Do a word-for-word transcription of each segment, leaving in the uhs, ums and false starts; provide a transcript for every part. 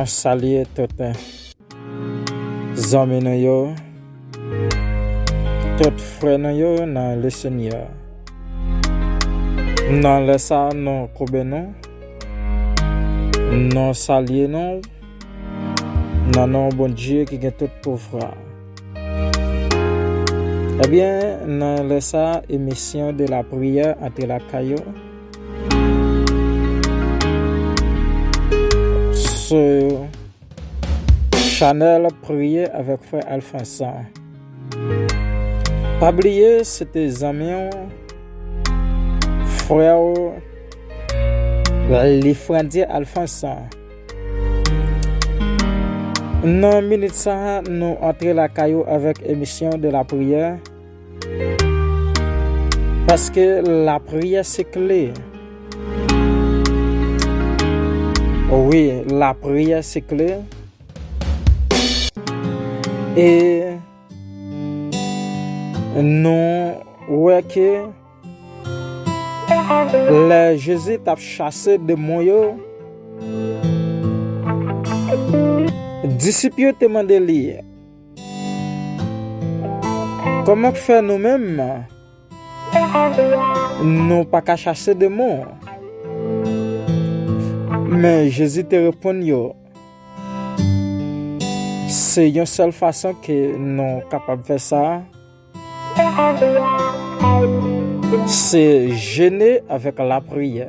Salye tout zanmi nou yo, tout frè nou yo nan Lesenyè. Nan lè sa, nou koube nou, nou salye nou nan non Bondye ki gen tout pouvwa. Ebyen, nan lè sa, emisyon de la priyè antre lakay ou sou chanèl Priye avèk Frè Alphonse. Pa bliye, se te zanmi w, frè w, Lifrandye Alphonse. Nan minit sa, nou antre lakay ou avèk emisyon de la priyè. Paske lapriyè se kle. Wi, lapriyè se kle. E nou wè ke lè Jezi t ap chase demon yo, disip yo te mande li, "Kòman k fè nou menm, nou pa ka chase demon?" Men Jezi te reponn yo, "Se yon sèl fason ke nou kapab fè sa, se jene avèk lapriyè."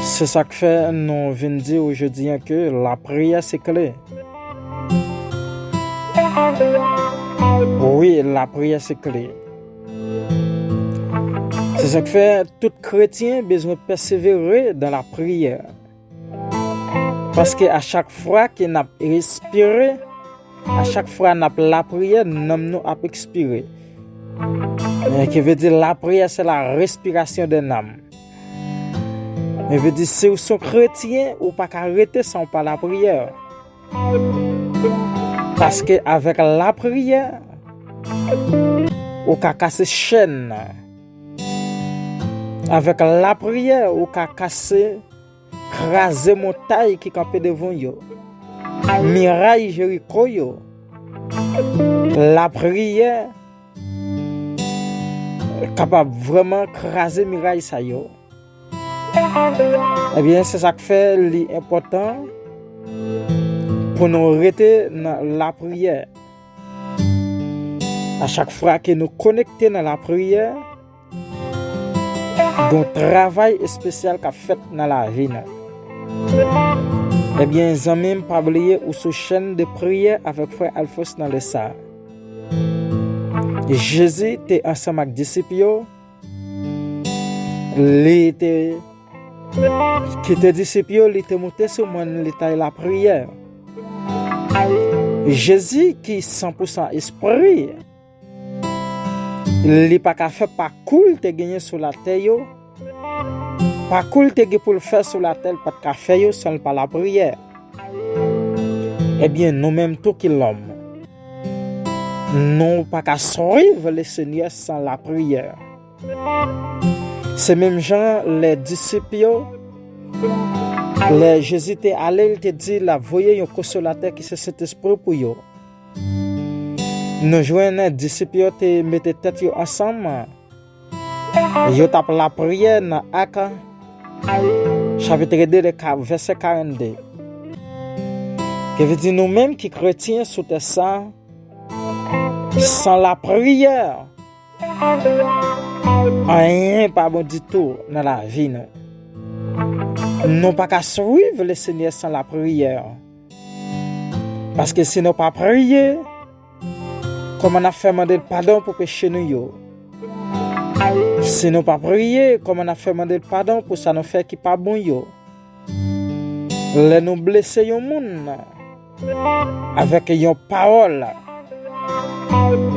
Se sa k fè nou vin di w jodi a ke lapriyè se kle. Wi, lapriyè se kle. Se sa k fè tout kretyen bezwen pèsevere dan lapriyè. Paske a chak fwa ke n ap respire, a chak fwa n ap lapriyè, nanm nou ap ekspire. Eh, ki vle di lapriyè se la respirasyon de nanm. Li vle di si w se yon kretyen, ou pa ka rete san w pa lapriyè. Paske avèk lapriyè, ou ka kase chèn. Avèk lapriyè, ou ka kase, kraze montay ki kanpe devan yo, miray Jeriko yo. Lapriyè kapab vrèman kraze miray sa yo. Ebyen, se sa k fè li enpòtan pou nou rete nan lapriyè. A chak fwa ke nou konekte nan lapriyè, gon travay espesyal k ap fèt nan lavi nou. Ebyen, zanmi m, pa bliye ou sou chèn de priyè avèk frè Alphonse nan lè sa. Jezi te ansanm ak disip yo, li te kite disip yo, li te moute sou mòn, li t al lapriyè. Jezi ki san pou san espri, li pa ka fè pakou l te genyen sou latè yo, pakou l te gen pou l fè sou latè, l pa t ka fè yo san l pa lapriyè. Ebyen, nou menm tou ki lòm, nou pa ka swiv Lesenyè san lapriyè. Se menm jan lè disip yo, lè Jezi te ale, li te di l ap voye yon konsolatè ki se Sentespri pou yo. Nou jwenn disip yo te mete tèt yo ansanm, yo t ap lapriyè nan Ak, chapit de, vèsè karannde. Ki vle di nou menm ki kretyen sou tè sa, san lapriyè, anyen pa bon ditou nan lavi nou. Nou pa ka swiv Lesenyè san lapriyè. Paske si nou pa priye, kòman n ap fè mande l padon pou peche nou yo? Si nou pa priye, kòman n ap fè mande l padon pou sa nou fè ki pa bon yo? Lè nou blese yon moun avèk yon pawòl,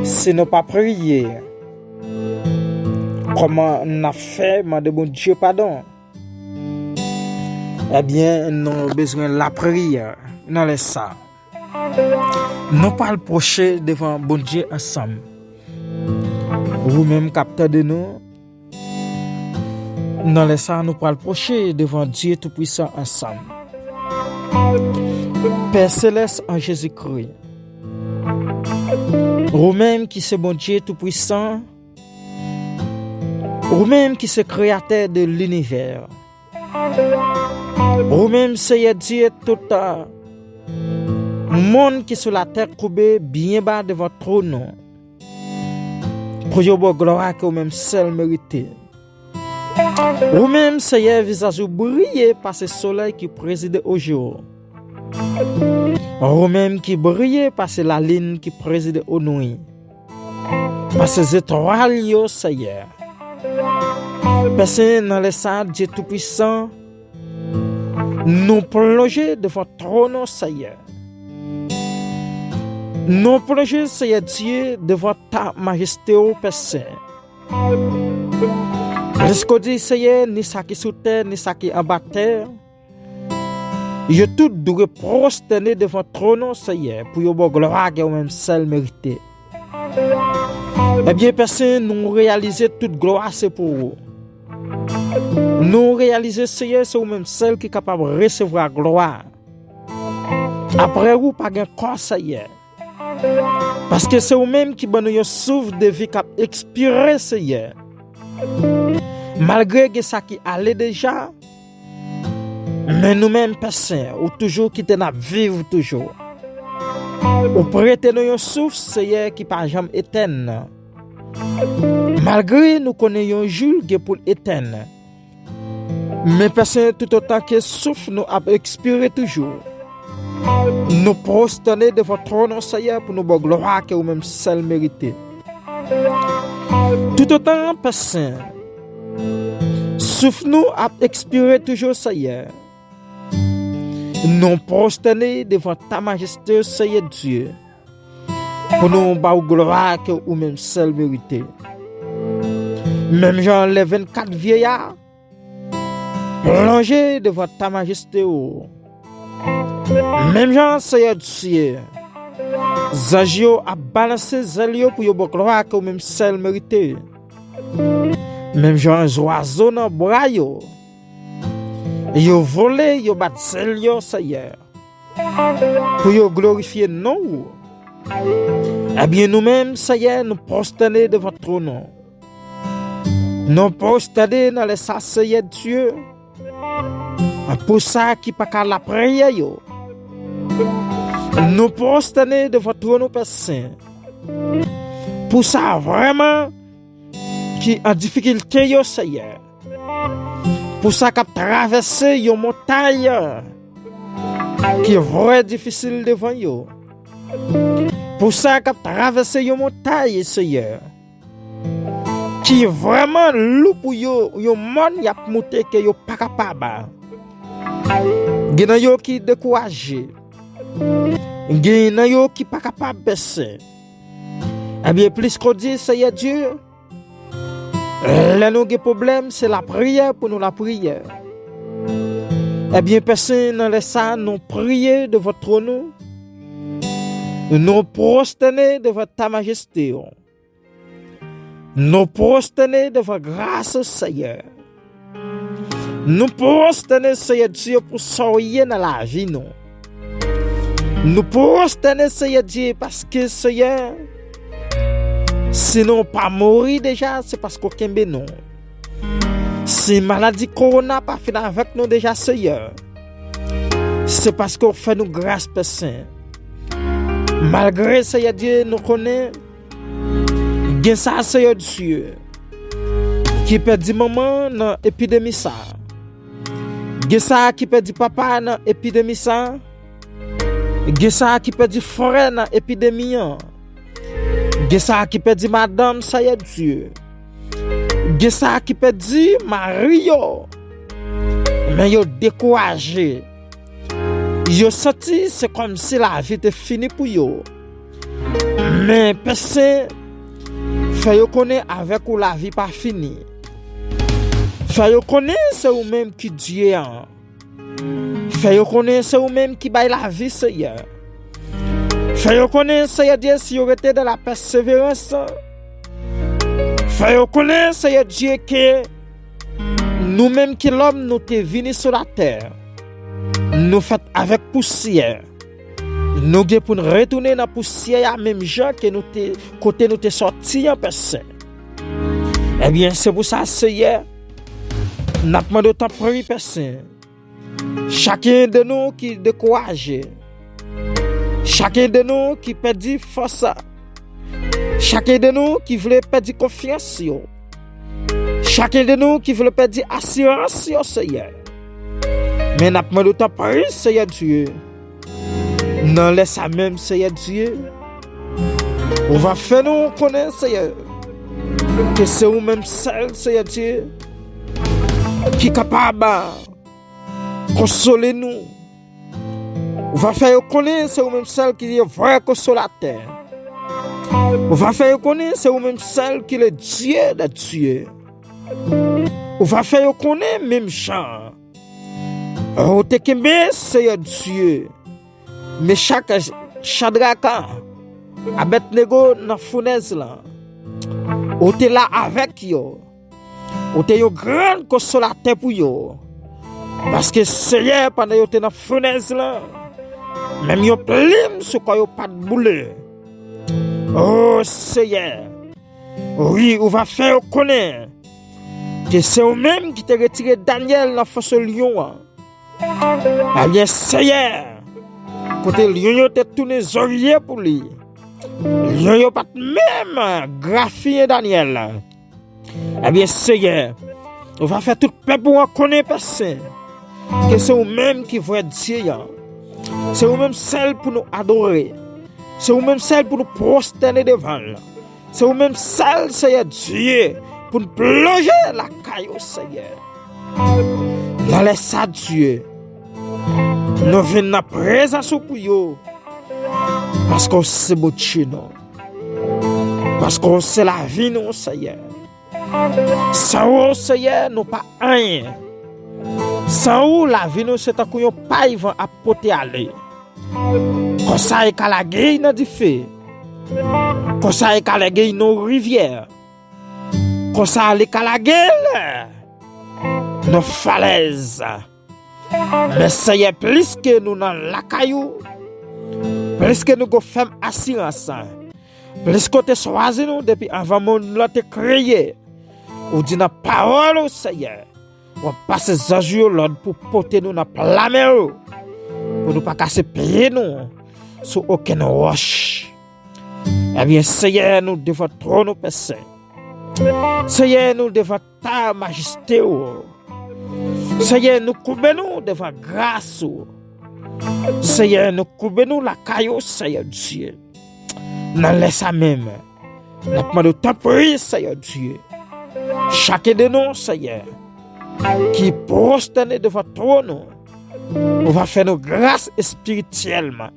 si nou pa priye, kòman n ap fè mande Bondye padon? Ebyen, nou bezwen lapriyè nan lè sa. Nou pral pwoche devan Bondye ansanm. Ou menm k ap tande nou, nan lè sa, nou pral pwoche devan Dye Toupwisan ansanm. Pè Selès an Jezikri, ou menm ki se Bondye Toupwisan, ou menm ki se Kreyatè de linivè, ou menm, Seyè Dye, tout, euh, moun ki sou latè koube byen ba devan twòn ou, pou yo ba w glwa ke ou menm sèl merite. Ou menm, Seyè, vizaj ou briye pase solèy ki prezide ojou. Ou menm ki briye pase lalin ki prezide onwi. Pase zetwal yo, Seyè. Pè Sen, nan lè sa, Dye Toupwisan, nou plonje devan twòn ou, Seyè. Nou plonje, Seyè Dye, devan ta majeste ou, Pè Sen. Lesko di, Seyè, ni sa ki sou tè, ni sa ki anba tè, yo tout dwe pwostène devan twòn ou, Seyè, pou yo ba w glwa ke ou menm sèl merite. Ebyen, Pè Sen, nou reyalize tout glwa se pou ou. Nou reyalize, Seyè, se ou menm sèl ki kapab resevwa glwa. Apre ou, pa gen kò, Seyè. Paske se ou menm ki ban nou yon souf de vi k ap ekspire, Seyè. Malgre gen sa ki ale deja, men nou menm, Pè Sen, ou toujou kite n ap viv toujou. Ou prete nou yon souf, Seyè, ki pa janm etèn. Malgre nou konnen yon jou l gen pou l etèn. Men, Pè Sen, toutotan ke souf nou ap ekspire toujou, nou pwostène devan twòn ou, Seyè, pou nou ba w glwa ke ou menm sèl merite. Toutotan, Pè Sen, souf nou ap ekspire toujou, Seyè, nou pwostène devan ta majeste, Seyè Dye, pou nou ba w glwa ke ou menm sèl merite. Menm jan lè vennkat vyeya plonje devan ta majeste ou. Menm jan, Seyè Dye, zanj yo ap balanse zèl yo pou yo ba w glwa ke ou menm sèl merite. Menm jan zwazo nan bwa yo, yo vole, yo bat zèl yo, Seyè, pou yo glorifye non ou. Ebyen, nou menm, Seyè, nou pwostène devan twòn ou. Nou pwostène nan lè sa, Seyè Dye, pou sa ki pa ka lapriyè yo. Nou pwostène devan twòn ou, Pè Sen, pou sa vrèman ki an difikilte yo, Seyè. Pou sa k ap travèse yon montay ki vrè difisil devan yo. Pou sa k ap travèse yon montay, Seyè, ki vrèman lou pou yo, yon mòn y ap moute ke yo pa kapab. Gen nan yo ki dekouraje. Gen nan yo ki pa kapab, Pè Sen. Ebyen, plis ke w di, Seyè Dye, lè nou gen pwoblèm, se lapriyè pou nou lapriyè. Ebyen, Pè Sen, nan lè sa, nou priye devan twòn ou. Nou pwostène devan ta majeste ou. Nou pwostène devan gras ou, Seyè. Nou pwostène, Seyè Dye, pou sa w ye nan lavi nou. Nou pwostène, Seyè Dye, paske, Seyè, si nou pa mouri deja, se paske w kenbe nou. Si maladi kowona pa fin avèk nou deja, Seyè, se paske w fè nou gras, Pè Sen. Malgre, Seyè Dye, nou konnen gen sa, Seyè Dye, ki pèdi manman nan epidemi sa. Gen sa ki pèdi papa nan epidemi sa. Gen sa ki pèdi frè nan epidemi an. Gen sa ki pèdi madanm, Seyè Dye. Gen sa ki pèdi mari yo. Men yo dekouraje. Yo santi se kòmsi lavi te fini pou yo. Men, Pè Sen, fè yo konnen avèk ou lavi pa fini. Fè yo konnen se ou menm ki Dye an. Fè yo konnen se ou menm ki bay lavi, Seyè. Fè yo konnen, Seyè Dye, si yo rete dan la pèseverans, fè yo konnen, Seyè Dye, ke nou menm ki lòm, nou te vini sou latè. Nou fèt avèk pousyè. Nou gen pou n retounen nan pousyè a menm jan ke nou te, kote nou te sòti an, Pè Sen. Ebyen, se pou sa, Seyè, n ap mande w tanpri, Pè Sen. Chaken de nou ki dekouraje, chaken de nou ki pèdi fòs, chaken de nou ki vle pèdi konfyans yo, chaken de nou ki vle pèdi asirans yo, Seyè. Men n ap mande w tanpri, Seyè Dye, nan lè sa menm, Seyè Dye, ou va fè nou konnen, Seyè, ke se ou menm sèl, Seyè Dye, ki kapab konsole nou. Ou va fè yo konnen se ou menm sèl ki vrè konsolatè. Ou va fè yo konnen se ou menm sèl ki le Dieu des dieux. Ou va fè yo konnen menm jan ou te kenbe, Seyè Dye, Mechak, Chadrak, Abèdnego nan founèz lan. Ou te la avèk yo. Ou te yon gran konsolatè pou yo. Paske, Seyè, pandan yo te nan founèz lan, menm yon plim sou kò yo pa t boule. O Seyè, wi, ou va fè yo konnen ke se ou menm ki te retire Danyèl nan fòs lyon an. Ebyen, Seyè, kote lyon yo te tounen zorye pou li, lyon yo pa t menm grafiyen Danyèl. Ebyen, Seyè, ou va fè tout pèp ou an konnen, Pè Sen, ke se ou menm ki vrè Dye a. Se ou menm sèl pou nou adore. Se ou menm sèl pou nou pwostène devan l. Se ou menm sèl, Seyè Dye, pou n plonje lakay ou, Seyè. Nan lè sa, Dye, nou vin nan prezans ou pou yo, paske w se Bondye nou, paske w se lavi nou, Seyè. San ou, Seyè, nou pa anyen. San ou, lavi nou se tankou yon pay van ap pote ale. Konsa e ka lage y nan dife. Konsa e ka lage y nan rivyè. Konsa li ka lage l nan falèz. Men Seyè, plis ke nou nan lakay ou, plis ke nou gon fèm asirans, plis ke w te chwazi nou depi anvan monn lan te kreye, ou di nan pawòl ou, Seyè, w ap pase zanj ou yo lòd pou pote nou nan pla men ou, pou nou pa kase pye nou sou okenn wòch. Ebyen, Seyè, nou devan twòn ou, Pè Sen. Seyè, nou devan ta majeste ou. Seyè, nou koube nou devan gras ou. Seyè, nou koube nou lakay ou, Seyè Dye. Nan lè sa menm, n ap mande w tanpri, Seyè Dye, chaken de nou, Seyè, ki pwostène devan twòn ou, ou va fè nou gras espirityèlman.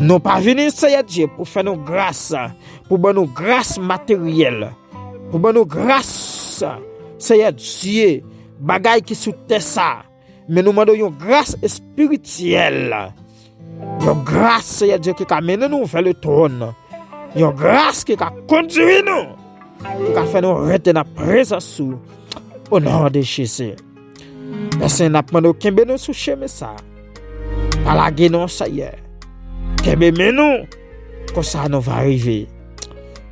Nou pa vini, Seyè Dye, pou fè nou gras, pou ban nou gras materyèl, pou ban nou gras, Seyè Dye, bagay ki sou tè sa. Men nou mande w yon gras espirityèl. Yon gras, Seyè Dye, ki ka mennen nou vè le twòn. Yon gras ki ka kondui nou, ki ka fè nou rete nan prezans ou. O non de Jezi. Pè Sen, n ap mande w kenbe nou sou chemen sa. Pa lage nou, Seyè. Kenbe men nou. Konsa nou va rive.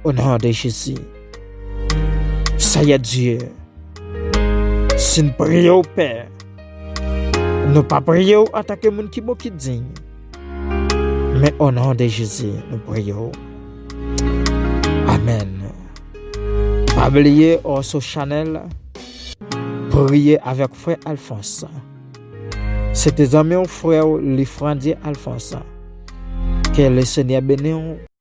O non de Jezi. Seyè Dye, si n priye w, Pè, nou pa priye w antanke moun ki bon, ki diy. Men o non de Jezi, nou priye w. Amèn. Pa bliye, Orso Chanèl, priye avèk frè Alphonse. Se te zanmi w, frè w, Lifrandye Alphonse. Ke le Senyè beni w.